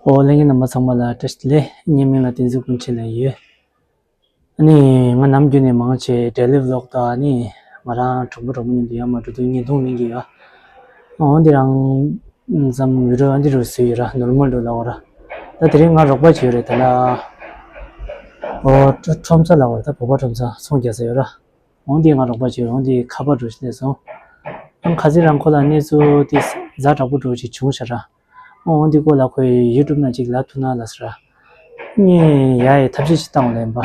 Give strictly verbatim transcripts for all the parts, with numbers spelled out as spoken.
ཨོ་ལྷན་རྒྱས་རྣམ་པ་ཚང་མ་ལ་བཀྲ་ཤིས་བདེ་ལེགས། ངའི་མིང་ལ་བསྟན་འཛིན་ཀུན་ཆེན་ལབ་ཡོད། ཨ་ནི་ང་ནམ་རྒྱུན་ནས་མང་ཆེ་daily vlog དང་ཨ་ནི་ང་རང་གྲོགས་པོ་གྲོགས་མོ་མཉམ་དུ་ཡར་མར་འགྲོ་དུས་བརྙན་ཐུང་ལེན་གྱི་ཡོད། འོ་འདི་རང་ཙམ་video འདི་རུ་བཟོས་ཡོད་ར། normal འགྲོ་ལ་འོ་ར། ད་དེ་རིང་ང་རོགས་པ་བྱས་ཡོད་རེད། ད་ལ་ཨོ་ཁྲོམ་ས་ལ་འོ་ར། ད་བོད་པ་ཁྲོམ་ས་ཚོང་རྒྱག་ས་ཡོད་ར། འོ་འདི་ང་རོགས་པ་བྱས་ཡོད། འོ་འདི་ཁ་པར་འགྲོ་ཞིག་སླེབས་སོང་། ཨང་ཁ་སང་རང་ཁོ་ལ་གནས་ཚུལ་འདི་ཛ་དྲག་པོ་འགྲོ་ཞིག་བྱུང་ཤག་ར། འོ་འདི་སྐོར་ལ་ཁོས་YouTube ནང་ཅིག་ལབ་ཐུབ་ན་ལབ་ཟེར། ངས་ཡ་ཡི་ཐབས་ཤེས་ཅིག་བཏང་བ་ལེན་པ།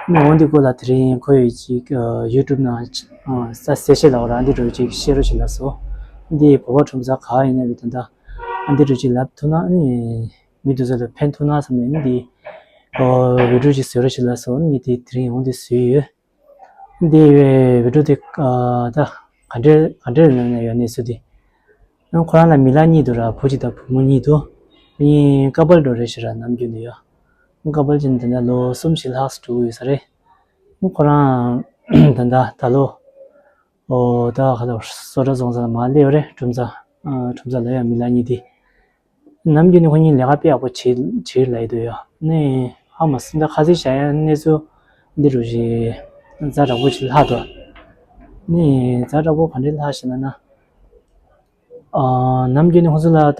ནི་འོ་འདི་སྐོར་ལ་དེ་རིང་ཁོས་ཅིག་YouTube ནང་ས་གསལ་བཤད་ལབ་ར་འདི་འདྲ་ཅིག་བཤད་རོགས་ཞེས་ལབ་སོང་། འདི་བོད་པ་ཁྲོམ་ས་ག་ཡིན་ན་བི་ད་ལྟ་འདི་འདྲ་ཅིག་ལབ་ཐུབ་ན་ནི་མི་དེ་ཚོ་ལ་ཕན་ཐོགས་ན་བསམ་ནས་ནི་འདི་video ཅིག་བཟོ་རོགས་ཞེས་ལབ་སོང་། ནི་དེ་དེ་རིང་འོ་འདི་བཟོས་ཡོད། འདི་video དེ་ད་ག་འདྲ་ག་འདྲ་ནང་ནས་ཡོད་གནས་ཚུལ་དེ། ཁོ་རང་ལ་མི་ལ་གཉིས་འདུག་ར། བུ་གཅིག་དང་བུ་མོ་གཉིས་འདུག་གཉིས་ཀ་པལ་འགྲོ་རེད་ཤག་ར། ནམ་རྒྱུན་དུ་ཡོད། ཀ་པལ་ཅན་དེ་འདྲ་ལོ་གསུམ་བཞི་ལྷག་ཙམ་འགྲོ་གི་ཡོད་ས་རེད། ཁོ་རང་ད་ལྟ་ད་ལོ་ཨོ་ད་ག་ལ་སོ་ཊ་རྫོང་ས་ལ་མར་སླེབས་ཡོད་རེད། ཁྲོམ་ས་ཁྲོམ་ས་ལ་ཡ་མི་ལ་གཉིས་དེ། ནམ་རྒྱུན་ནས་ཁོ་གཉིས་ལས་ཀ་དཔེ་ཡག་པོ་བྱེད་བྱེད་ལབ་ཀྱི་འདུག་ཡ། ནི་ཧ་མ་སི་ད་ཁ་སང་བཤད་ཡ་གནས་ཚུལ་འདི་རུ་ཞིག་ཛ་དྲག་པོ་ཞིག་ལྷག་འདུག་ནི་ཛ་དྲག་པོ་ག་འདྲ་ལྷག་ཞེ་ན་ན། ཨ་ནམ་རྒྱུན་ནས་ཁོ་ཚོ་ལ་ད་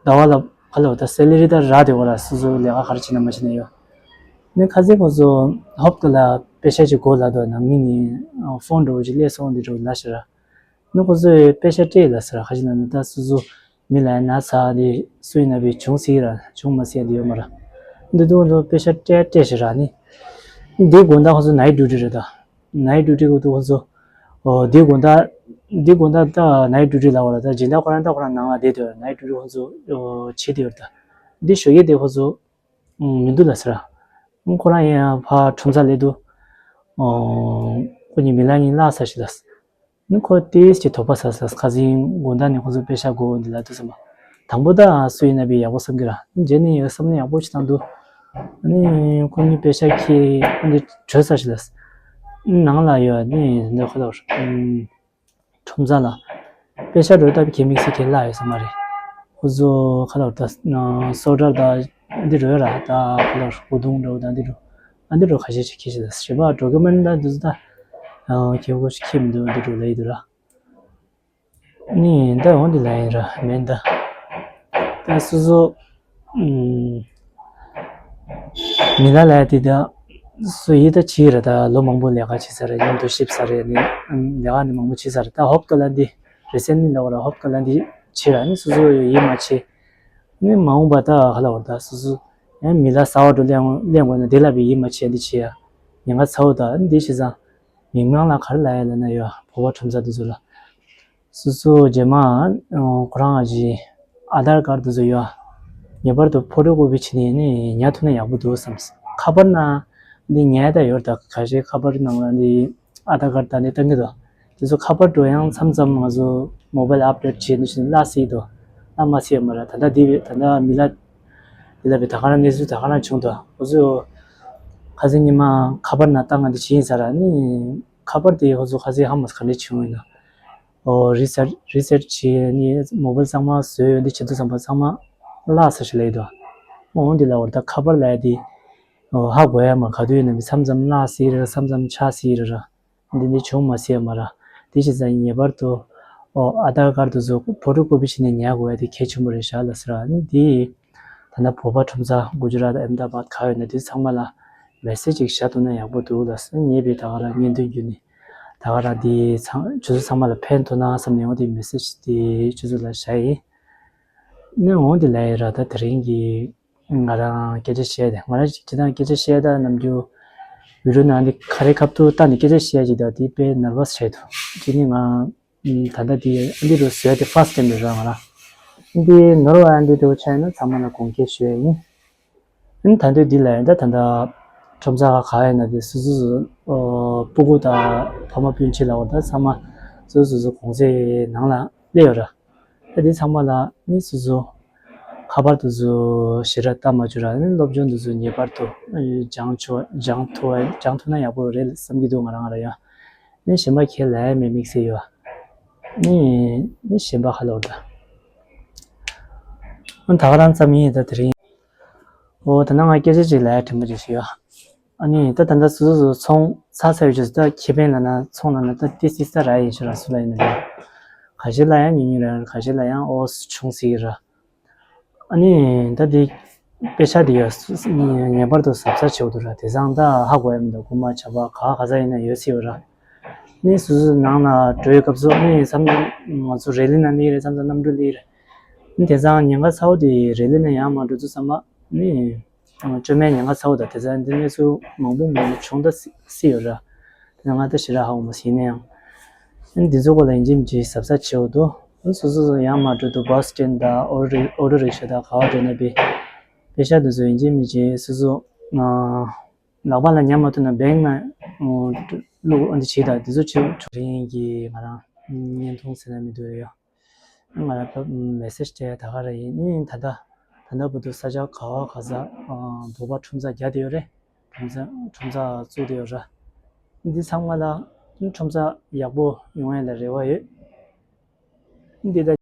ཟླ་བ་ལ་ག་ལ་ད་སེ་ལ་རི་ད་རག་དེ་བ་ལ་སོ་སོ་ལས་ཀ་ག་རེ་བྱེད་ན་མ་བྱེད་ན་ཡོད། ནི་ཁ་སང་ཁོ་ཚོ་ཧོབ་ཏེ་ལ་པེ་ཤ་ཅིག་དགོས་ལབ་འདུག་ནང་མི་ནི་ཕོན་འདྲ་བོ་ཅིག་སླེབས་སོང་འདི་འདྲ་བོ་ལབ་ཤག་ར། ནི་ཁོ་ཚོས་པེ་ཤ་སྤྲད་ལབ་ཟེར། ཁ་ཅིག་ན་ནི་ད་སོ་སོ་མི་ལ་ན་ཚ་དེ་སུ་ཡིན་ན་བའི་བྱུང་སྲིད་ར་བྱུང་མ་སྲིད་ཡ་དེ་ཡོད་མ་ར། འདི་དུས་ཁོ་ཚོ་པེ་ཤ་སྤྲད་སྤྲད་ཤག་ར། ནི་འདི་དགོང་དག་ཁོ་ཚོ་ནའིཊ་ཌིའུ་ཊི་རེད་ད། ནའིཊ་ཌིའུ་ཊི་གོ་དུས་ཁོ་ཚོ་ཨོ་འདི་དགོང་དག་འདི་དགོང་དག་ད་ནའིཊ་ཌིའུ་ཊི་ལབ་པ་ར། ད་སྦྱིན་བདག་ཁོ་རང་ད་ཁོ་རང་ནང་ལ་བསྡད་དུས་ནའིཊ་ཌིའུ་ཊི་ཁོ་ཚོ་ཨོ་བྱེད་དེ་ཡོད་ད། འདི་ཞོགས་ཀས་དེ་ཁོ་ཚོ་མི་འདུག་ལབ་ཟེར། ཁོ་རང་ཡང་ཕར་ཁྲོམ་ས་སླེབས་དུས། ཁོ་གཉིས་མི་ལ་གཉིས་ལ་ས་ཞིག་ལ། ཁོ་ཏིས་ཀྱི་དོགས་པ་ཟ་ས། ཁ་སང་དགོང་དག་ནས་ཁོ་ཚོ་པེ་ཤ་དགོས་འདི་ལ་དུས་བསམ་པ། དང་པོ་ད་སུ་ཡིན་ན་བི་ཡག་པོ་བསམ་གི་ར། རྗེས་ནས་ཡང་བསམ་བློ་ཡག་པོ་ཞིག་བཏང་དུས། ཁོ་གཉིས་པེ་ཤ་ཁྱེར་འདི་བྲོས་ས་ཞིག་ལ། ནང་ལ་ཡོད་ནི་འདི་ཁོ་ལ། ཁྲོམ་ས་ལ་པེ་ཤ་འགྲོ་སྟབས་ཀྱི་དམིགས་བསལ་གྱི་ལ་ཡོད་ས་མ་རེད། ཁོ་ཚོ་ཁ་ལ་ད་སོ་ཊ་ད་འདི་འགྲོ་ཡོད་ར། ད་ཁ་ལ་སྐུ་གདུང་འགྲོ་ད་འདི་འགྲོ། ཨ་འདི་འགྲོ་ཁ་ཤས་ཤིག་ཁྱེར་ཤི་ད་ཞེས་པ་ཌོ་ཀུ་མེན་ཊི་ད་འདི་ཚོ་ད་ཁྱེད་ཁོ་ཤིག་ཁྱེར་མི་འདུག་འདི་འགྲོ་ལ་ཡི་འདུག་ར། ནི་ད་འོང་འདི་ལ་ཡིན་ར་མེན་ད། ད་སོ་སོ་མི་ལ་ལ་དེ་ད་སུ་ཡིད་ད་ཆི་ར། ད་ལོ་མང་པོ་ལས་ཀ་བྱེད་ས་རེད། མཉམ་དུ་གཤིབ་ས་རེད། ནི་ལས་ཀ་ནི་མང་པོ་བྱེད་ས་རེད། ད་ཧོབ་ཏེ་ལ་འདི་རི་སེན་ནི་ལ་བ་ར་ཧོབ་ཏེ་ལ་འདི་བྱེད་ར། ནི་སོ་སོ་ཡིད་མ་ཆེས། ནི་མ་འོངས་པ་ད་ག་ལ་བ་ད་སོ་སོ་ཡང་མི་ལ་ཟ་བ་འགྲོ་ལེན་ལེན་དགོས་ན་དེ་ལ་བི་ཡིད་མ་ཆེས་འདི་བྱེད་ཡ། ཉེན་ཁ་ཚ་བོ་ད་འདི་བྱེད་ཙང་མི་མང་ལ་ག་རེ་ལ་ཡ་ལ་ན་ཡོད་བོད་པ་ཁྲོམ་ས་དེ་ཚོ་ལ། སོ་སོ་རྗེས་མ་ཁོ་རང་གི་ཨ་དྷར་ཀར་དེ་ཚོ་ཡོད། ངེས་པར་དུ་ཕོ་ཊོ་ཀོ་པི་བྱས་ནས་ནི་ཉར་ཐུབ་ན་ཡག་པོ་འདུག་བསམ། ཁ་པར་ནང་འདི་ཉར་ད་ཡོད་ད། ཁ་ཤས་ཁ་པར་ནང་ལ་འདི་ཨ་དྷར་ཀར་ད་ནི་བཏང་གི་འདུག་དེ་ཚོ་ཁ་པར་འགྲོ་ཡང་མཚམས་མཚམས་ང་ཚོ་མོ་བྷལ་ཨབ་ཌེཊ་བྱས་ནས་ཤིན་ལ་སྲིད་དོ། ལ་མ་སྲིད་མ་ར། ད་ལྟ་འདི་ད་ལྟ་མི་ལ་འདི་ལ་བི་ད་ག་རང་གནས་ཚུལ་ད་ག་རང་བྱུང་དོ། ཁོ་ཚོ་ཁ་སང་ཉི་མ་ཁ་པར་ནང་བཏང་ང་འདི་བྱས་ཡིན་ས་ར། ནི་ཁ་པར་དེ་ཁོ་ཚོ་ཁ་སང་ཧ་མ་ག་འདྲ་བྱུང་ཡིན་ན། ཨོ་རི་སེཊ་རི་སེཊ་བྱས་ནས་མོ་བྷལ་ཚང་མ་བཟོས་ཡོད། འདི་བྱེད་དུས་ཙམ་པ་ཚང་མ་བརླག་ས་ཞིག་ལ་ཡོད་དོ། འོ་འདི་ལ་བར་ད་ཁ་པར་ལ་ཡ་དེ་ཨོ་ཧ་གོ་ཡ་མ་ག་དུས་ཡིན་ན་མི་མཚམས་མཚམས་བརླག་སྲིད་རེད། མཚམས་མཚམས་ཆག་སྲིད་རེད་ར། འདི་འདི་བྱུང་མ་སྲིད་ཡ་མ་ར། དེ་བྱས་ཙང་ངེས་པར་དུ་ཨོ་ཨ་དྷར་ཀར་དེ་ཚོ་ཕོ་ཊོ་ཀོ་པི་བྱས་ནས་ཉར་དགོས་ཡ་དེ་གལ་ཆེན་པོ་རེད་ཤག་ལ་ཟེར་ར། ནི་དེ་ད་ལྟ་བོད་པ་ཁྲོམ་ས་གུ་ཇི་རཱཏ་ཨེ་མ་ད་བཱད་ག་ཡོད་ན་དེ་ཚང་མ་ལ་མེ་སེ་ཇི་ཅིག་བཞག་ཐུབ་ན་ཡག་པོ་འདུག་ལ་ཟེར། ངས་བི་ད་ག་རང་བརྙན་ཐུང་བརྒྱུད་ནས། ད་ག་རང་འདི་ཚང་ཁྱོད་ཚོ་ཚང་མ་ལ་ཕན་ཐོགས་ན་བསམ་ནས་འོ་དེ་མེ་སེ་ཇི་དེ་ཁྱོད་ཚོ་ལ་བཞག་ཡིན། ནི་འོ་དེ་ལ་ཡིན་ར། ད་དེ་རིང་གི་ང་རང་སྐད་ཆ་བཤད་དེ་ང་རང་སྤྱིར་བཏང་སྐད་ཆ་བཤད་ད་ནམ་རྒྱུན་བི་ཌི་ཡོ་ནང་འདི་ག་རེ་ཁ་ཐུག་ལྟ་ནས་སྐད་ཆ་བཤད་ཅིག་ད་དེ་དཔེ་ནར་བ་སི་བྱས་འདུག་དེ་ནི་ང་ད་ལྟ་འདི་འདི་རུ་བཟོས་དེ་ཕར་སི་ཊེམ་རེད་ར། ང་རང་འདི་ནོར་བ་འདི་རུ་ཆགས་ན་ཚང་མ་ལ་དགོངས་འགལ་ཞུ་ཡ་ཡིན། ཨ་ནི་ད་དུང་འདི་ལ་ཡང་ད་ད་ལྟ་ཁྲོམ་ས་ཁག་ཡིན་ན་དེ་སོ་སོ་སོ་ཨོ་སྤུ་གུ་དང་ཕ་མ་སྤུན་མཆེད་ལ་འོ་ད་ཚང་མ་སོ་སོ་སོ་གུང་ཚིགས་ནང་ལ་སླེབས་ཡོད་ར། ད་དེ་ཚང་མ་ལ་ནི་སོ་སོ་ཁ་པར་དུ་སོ་ཞེ་དྲག་ལྟ་མ་བཅུག་ར། ནི་སློབ་སྦྱོང་དུ་སོ་ངེས་པར་དུ་སྦྱང་ཆོག་སྦྱང་ཐུབ་སྦྱང་ཐུབ་ན་ཡག་པོ་རེད་བསམ་གྱི་འདུག་ང་རང་ང་རང་ཡང་། ནི་གཞན་པ་ཁས་ལེན་མི་དམིགས་བསལ་ཡོད། ནི་ནི་གཞན་པ་ཧ་ལོ་ད། ད་ག་རང་ཙམ་ཡིན་ད་དེ་རིང་། འོ་ད་ནང་ང་སྐད་ཆ་ཅིག་ལ་ཡ་དྲན་པ་ཅིག་ཞུ་ཡ། ཨ་ནི་ད་ད་ལྟ་སོ་སོ་སོ་ཚོང་ཚ་ཚ་ཡོད་ཅིག་ད་ཁེ་ཕན་ལ་ན་ཚོང་ལ་ན་ད་ཏི་སི་ས་ར་ཡིན་ཤི་ར་སུ་ལ་ཡིན་ན་ཁ་ཤས་ལ་ཡང་ཉུང་ཉུང་ར་ཁ་ཤས་ལ་ཡང་འོ་ཆུང་སི་ར། ཨ་ནི་ད་དེ་དཔེ་ཆ་དེ་ཡ་ངེས་པར་དུ་གཟབ་གཟབ་བྱེད་དགོས་འདུག་ར། དེ་སང་ད་ཧ་གོ་ཡ་མི་འདུག་རྐུན་མ་ཆ་པ་ག་ག་ས་ཡིན་ན་ཡོད་སྲིད་ཡོད་ར། ནི་སོ་སོའི་ནང་ན་འགྲོ་ཡི་སྐབས་སུ་ནི་མཚམས་ང་ཚོ་རེ་ལི་ན་ལི་རེད་མཚམས་མཚམས་གནམ་གྲུ་ལི་རེད། ནི་དེ་སང་ཉེན་ཁ་ཚ་བོ་དེ་རེ་ལི་ན་ཡང་མ་འགྲོ་ཚུལ་བསམ་པ་ནི་བཅོས་མའི་ཉེན་ཁ་ཚ་བོ་དང་དེ་ཚང་འདི་གནས་ཚུལ་མང་པོ་མང་པོ་བྱུང་ད་སྲིད་ཡོད་ར། དེ་ང་ད་ཞེ་དྲག་ཧ་གོ་མ་སྲིད་ཡིན་ན་ཡང་། ནི་འདི་ཚོ་གོ་ལ་ཡིན་གཅིག་མིན་གཅིག་གཟབ་གཟབ་བྱེད་དགོས་འདུག་སོ་སོ་སོ་ཡང་མ་འགྲོ་འདུག་བྷ་སི་སི་ཊེན་དང་ཨོ་རི་ཨོ་ཊོ་རིག་ཤ་དང་ག་བ་འགྲོ་ན་པི་པེ་ཤ་འདི་ཚོ་ཡིན་གཅིག་མིན་གཅིག་སོ་སོ་ལག་པ་ལ་ཉར་མ་ཐུབ་ན་བེང་ན་བླུག་ཨ་འདི་བྱེད་ད་འདི་ཚོ་བྱེད་ཆོག་རིང་གི་ང་རང་བརྙན་ཐུང་ཟེར་ན་མི་འདུག་ཡོ། ང་ལ་ཕབ་མེ་སེ་ཇི་སྤྲད་ད་ག་ར་ཡིན་ནི་ད་ལྟ་ད་ལྟ་བར་དུ་ས་ཆ་ག་བ་ག་ས་བོད་པ་ཁྲོམ་ས་རྒྱག་བསྡད་ཡོད་རེད། ཁྲོམ་ས་ཁྲོམ་ས་བཙུགས་བསྡད་ཡོད་ར། འདི་ཚང་མ་ལ་ཁྲོམ་ས་ཡག་པོ་ཡོང་ཡ་ལ་རེ་བ་ཡོད། འདི་ད།